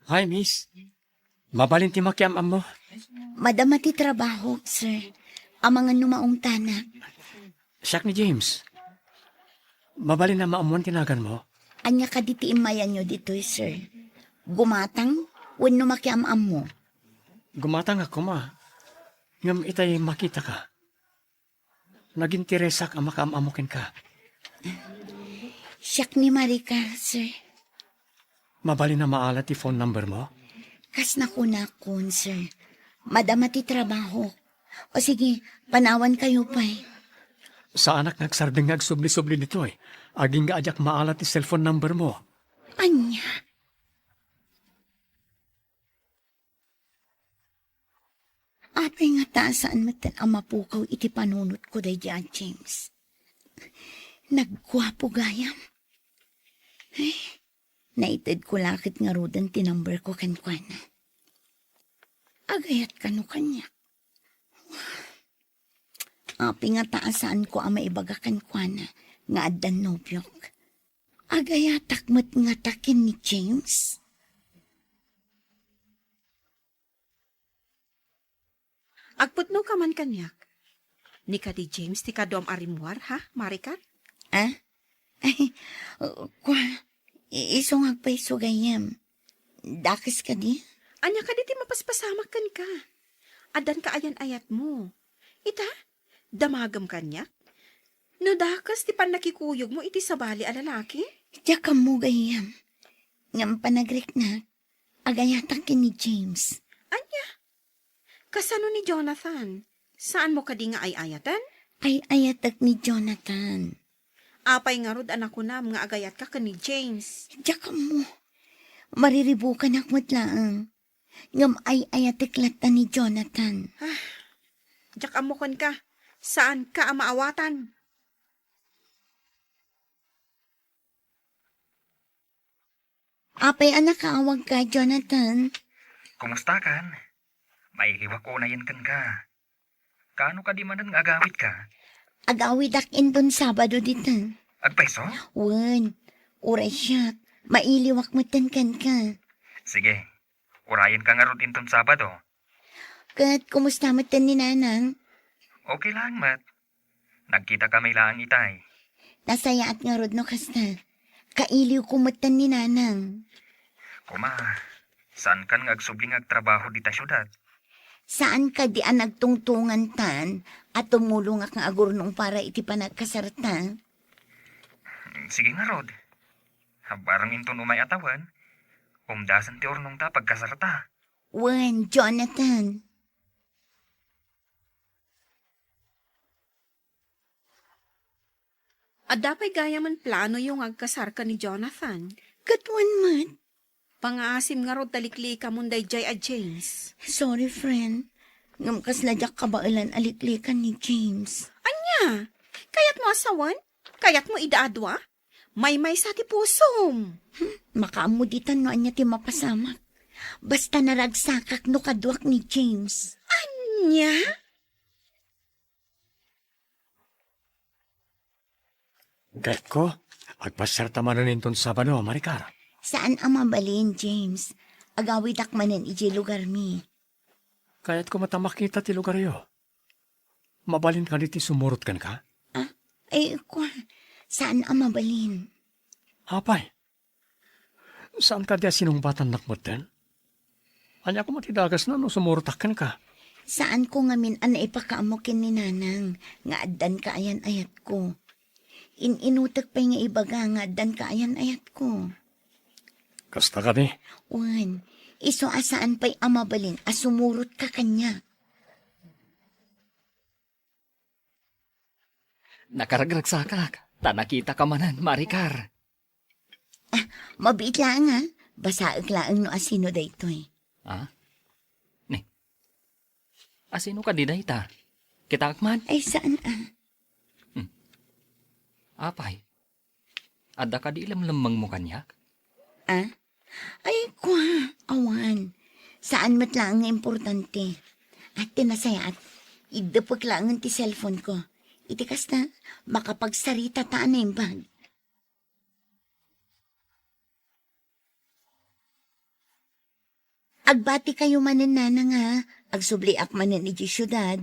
Hi, miss. Mabalin ti makiam-ammo? Madama ti trabaho, sir. Amangan no maungtanak. Siak ni James. Mabalin a maammuan ti naganmo? Ania kadi ti immayanyo ditoy, sir? Gumatang wenno makiam-ammo? Gumatangak koma. Ngem itay makitaka. Naginteresak a makaam-ammo kenka. Siak ni Maricar, sir. Mabalin a maala ti phone number mo? Kas nakunakon, sir. Madama ti trabaho. O sige, panawankayo pay. Saanak nga agsardeng nga agsubli-subli ditoy. Agingga a diak maala ti cellphone number mo. Ania? Apay ngata a saan metten a mapukaw iti panunotko daydi a James? Nagguapo gayam. Eh, Naitedko la ket ngaruden ti number ko kenkuana. Agayat kano kaniak? Apay ngata a saanko a maibaga kenkuana nga addan nobiok? Agayatak met ngata ken ni James? Agputno ka man kaniak. Ni kadi James ti kaduam a rimmuar, ha, Maricar? Ah? Ay, kua, i-, isu nga agpayso gayyem. Dakes kadi? Ania kadi ti mapaspasamak kenka? Addan ka ayan-ayatmo. Ita, damagem kaniak? No dakes ti pannakikuyogmo iti sabali a lalaki? Diak ammo gayyem. Ngem panagriknak, agayatak ken ni James. Ania? Kasano ni Jonathan? Saanmo kadi nga ay-ayaten? Ay-ayatek ni Jonathan. Apay ngarud a nakunam nga agayatka ken ni James? Diak ammo. Mariribukanak met laeng. Ngem ay-ayatek latta ni Jonathan. Ah, diak ammo kenka. Saanka a maawatan. Apay a nakaawagka, Jonathan? Kumustakan? Mailiwak unayen kenka. Kaano kadi manen nga agawidka? Agawidak inton Sabado dita. Agpayso? Wen, uray siak. Mailiwak metten kenka. Sige, urayenka ngarud inton Sabado. Ket kumusta metten ni Nanang? Okay lang met. Nagkita kami laeng itay. Nasayaat ngarud no kasta. Kailiwko metten ni Nanang. Kuma, saankan nga agsubli nga agtrabaho dita siudad? Saan kadi a nagtungtungantan a tumulongak nga agurnong para iti panagkasarta? Sige ngarud. Bareng inton umay a tawen, umdasen ti urnongta pagkasarta. Wen, Jonathan. Adda pay gayamen planoyo nga agkasarka ni Jonathan? Ket wen met. Pangaasim ngarud ta liklikamon daydiay a James. Sorry, friend. Ngem kasla diak kabaelan a liklikan ni James. Ania? Kayatmo a sawen? Kayatmo idda a dua? Maymaysa ti pusom. Hmm, makaammo ditan no ania ti mapasamak. Basta naragsakak no kaduak ni James. Ania? Kayatko, agpasiarta manen inton Sabado, Maricar. Saan a mabalin, James. Agawidak manen idiay lugarmi. Kayatko met a makita ti lugaryo. Mabalin kadi ti sumurot kenka? Ah, ay, kua, saan a mabalin? Apay, saan kadi a sinungbatannak metten? Ania koma ti dakesna no sumurotak kenka? Saanko ngamin a naipakaammo ken ni Nanang nga addan kaayan-ayatko. In-inutek pay nga ibaga nga addan kaayan-ayatko. Kasta kadi? Wen, isu a saan pay a mabalin a sumurotka kaniak. Nakaragragsakak, ta nakitaka manen, Maricar. Ah, mabiit laeng, ah. Basaek laeng no asino daytoy. Ah? Ni? Asino kadi dayta? Kitaak man? Ay, saan, ah? Hmm. Apay, adda kadi ilemlemmengmo kaniak? Ah? Ay, kua, awan. Saan met laeng nga importante. At ti nasayaat, iddepek laengen ti cellphone ko. Iti kasta, makapagsaritata a naimbag. Agbati kayo manen, Nanang, ha? Agsubliak manen idiay siudad.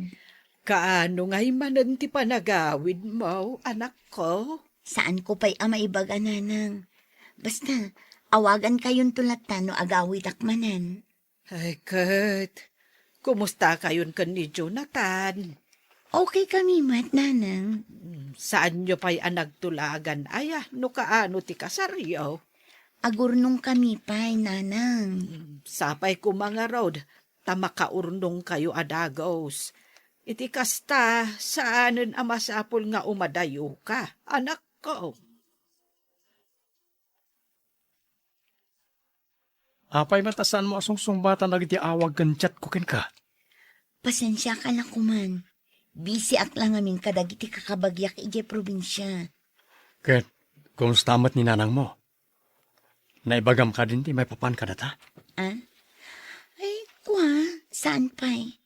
Kaano ngay manen ti panagawidmo, anakko? Saanko pay a maibaga, Nanang. Basta, awagan kayonto latta no agawidak manen. Ay, ket, kumusta kayon ken ni Jonathan? Okay kami met, Nanang. Hmm, saanyo pay a nagtulagan, aya, no kaano ti kasaryo? Agurnong kami pay, Nanang. Hmm, sapay koma ngarud, ta makaurnong kayo a dagus. Iti kasta, saanen a masapul nga umadayoka, anakko. Apay met a saanmo a sungsungbatan dagiti awag ken chatko kenka? Pasensiaka la koman. Bisiak la ngamin kadagiti kakabagiak idiay probinsia. Ket, kumusta met ni nanangmo? Naibagam kadin ti maipapan kadata? Ah? Ay, kua, saan pay?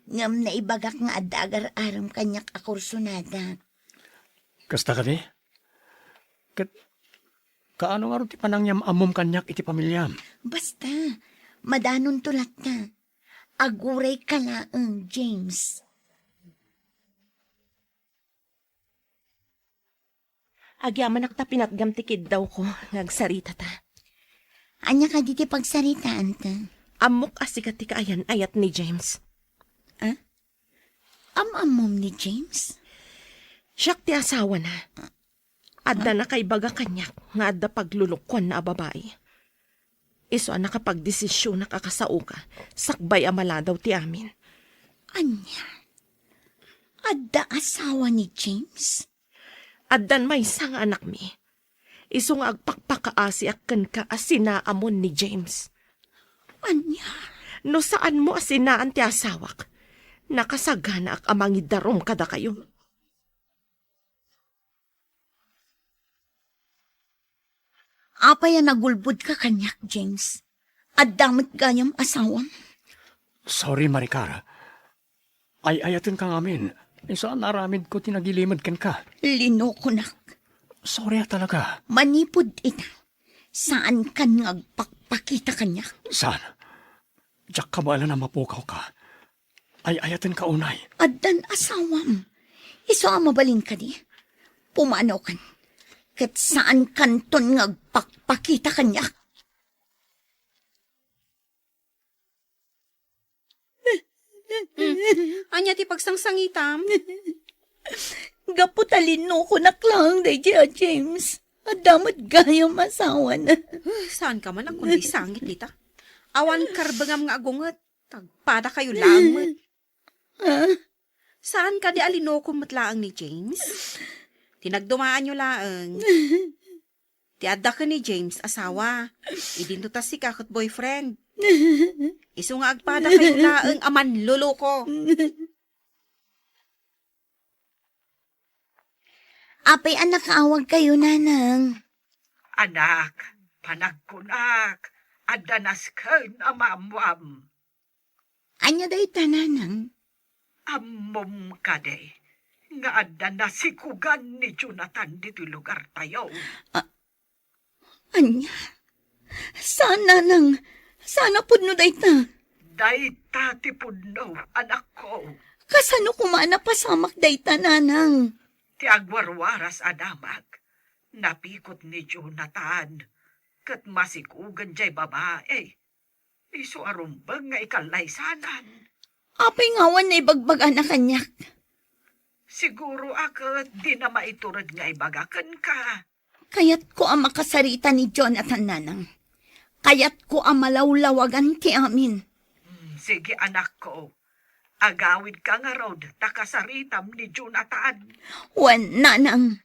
Ngem naibagak nga adda agar-arem kaniak a kursunada. Kasta kadi? Ket kaano ngarud ti panangyam-ammom kaniak iti pamiliam? Basta, madanonto latta. Aguray ka laeng, James. Agyamanak ta pinatgam ti kiddawko nga agsaritata. Ania kadi ti pagsaritaanta? Ammok a sika ti kaayan-ayat ni James. Ah? Am-ammom ni James? Siak ti asawana. Adda nakaibaga kaniak nga adda paglulukoanna a babai. Isu a nakapagdesisionak a kasaoka sakbay a maladaw ti amin. Ania? Adda asawa ni James? Addan maysa nga anakmi. Isu nga agpakpakaasiak kenka a sinaamon ni James. Ania? No saanmo a sinaan ti asawak, nakasaganaak a mangidarum kadakayo. Apay a nagulbodka kaniak, James? Adda met gayam asawam? Sorry, Maricar. Ay-ayatenka ngamin. Isu a naaramidko ti nagilimed kenka. Linokonak. Sorry a talaga. Manipud ita, saankan nga agpakpakita kaniak. Saan? Diak kabaelan a mapukawka. Ay-ayatenka unay. Addan asawam. Isu a mabalin kadi? Pumanawkan. Ket saankanton nga agpakpakita kaniak. Hmm. Ania ti pagsangsangitam? Gapu ta linokonak laeng daydiay a James. Adda met gayam asawana. Huh, saanka man a kundi sangit dita. Awan karbengam nga agunget. Agpadakayo laeng met. Ah? Saan kadi a linokom met laeng ni James? Ti nagdumaanyo laeng. Ti adda ken ni James, asawa. Idinto ta sika ket boyfriend. Isu nga agpadakayo laeng a manloloko. Apay a nakaawagkayo, Nanang? Anak, panagkunak, adda nasken a maammoam. Ania dayta, Nanang? Ammom kadi nga adda nasikogan ni Jonathan ditoy lugartayo? A-, ania? Saan, Nanang? Saan a pudno dayta? Dayta ti pudno, anakko. Kasano koma a napasamak dayta, Nanang? Ti agwarwaras a damag, napikot ni Jonathan, ket masikogan jay babai. Isu a rumbeng nga ikallaysanan. Apay nga awan naibagbagana kaniak? Siguro a ket dina maitured nga ibaga kenka. Kayatko a makasarita ni Jonathan, Nanang. Kayatko a malawlawagan ti amin. Hmm, sige, anakko. Agawidka ngarud ta kasaritam ni Jonathan. Wen, Nanang.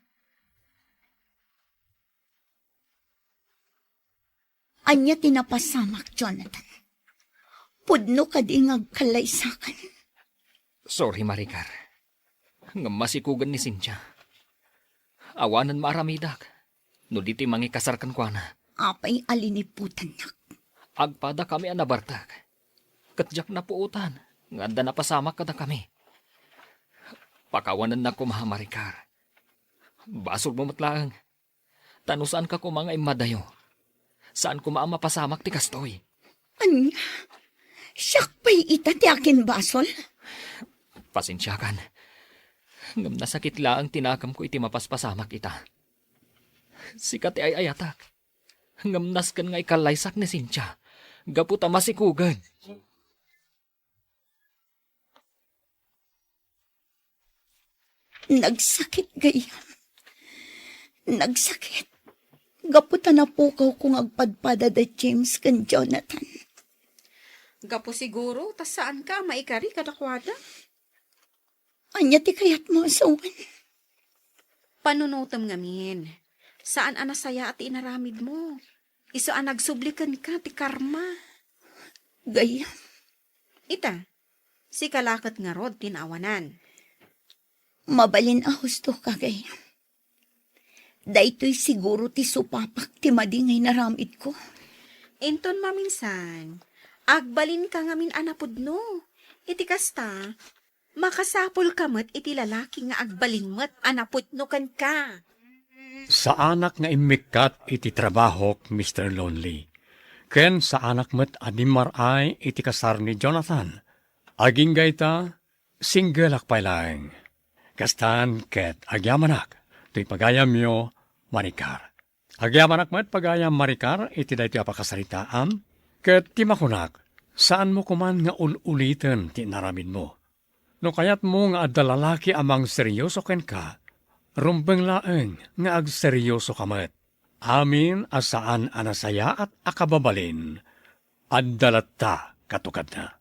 Ania ti napasamak, Jonathan? Pudno kadi nga agkallaysakan? Sorry, Maricar. Ngem masikogan ni Cynthia. Awanen maaramidak no di ti mangikasar kenkuana. Apay a liniputannak? Agpadakami a nabartek. Ket diak napuotan nga adda napasamak kadakami. Pakawanennak koma, Maricar. Basolmo met laeng. Ta no saanka koma nga immadayo, saan koma a mapasamak ti kastoy. Ania? Siak pay ita ti akinbasol? Pasensiakan. Ngem nasakit laeng ti nakamko iti mapaspasamak ita. Sika ti ay-ayatak. Ngem nasken nga ikallaysak ni Cynthia gapu ta masikogen. Nagsakit gayam. Nagsakit. Gapu ta napukawko nga agpadpada da James ken Jonathan. Gapu siguro ta saanka a maikari kadakuada. Ania ti kayatmo a sawen? Panunotem ngamin. Saan a nasayaat ti inaramidmo. Isu a nagsubli kenka ti karma. Gayam. Ita, sika la ket ngarud ti naawanan. Mabalin a husto ka, gayam. Daytoy siguro ti supapak ti madi nga inaramidko. Inton maminsan, agbalinka ngamin a napudno. Iti kasta, makasapulka met iti lalaki nga agbalin met a napudno kenka. Saanak nga immikkat iti trabahok, Mister Lonely. Ken saanak met a dimmar-ay iti kasar ni Jonathan. Agingga ita, singgelak pay laeng. Kastan ket agyamanak toy pagayamyo, Maricar. Agyamanak met pagayam, Maricar, iti daytoy a pakasaritaan, ket ti makunak, saanmo koman nga ul-uliten ti inaramidmo. No kayatmo nga adda lalaki a mangseryoso kenka, rumbeng laeng nga agseryosoka met. Amin a saan a nasayaat a kababalin, adda latta katukadna.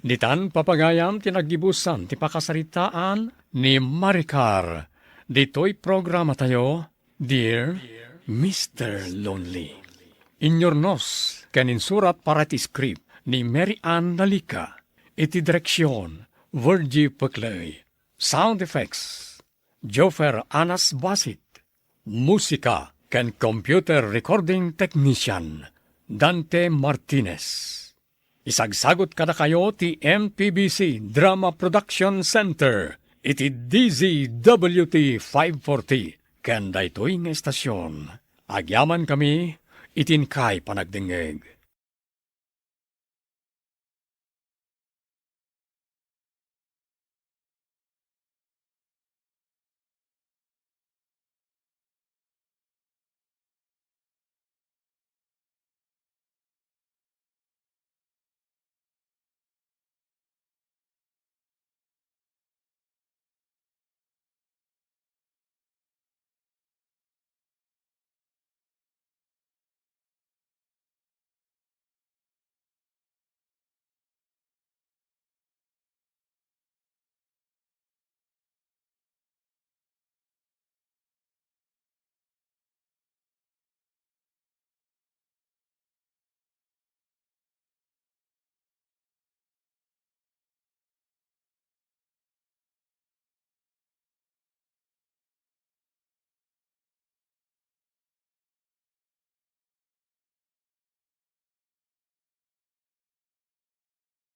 Ditan, papagayam, ti naggibusan ti pakasaritaan ni Maricar ditoy programatayo, Dear Mister Lonely. Inyurnos ken insurat para ti script ni Mary Ann Nalica. Iti direksion, Virgie Peclay. Sound effects, Joffer Anas Basit. Musika ken computer recording technician, Dante Martinez. Isagsagut kadakayo ti M P B C Drama Production Center iti D Z W T five forty ken daytoy nga estasion. Agyamankami iti inkay panagdengngeg.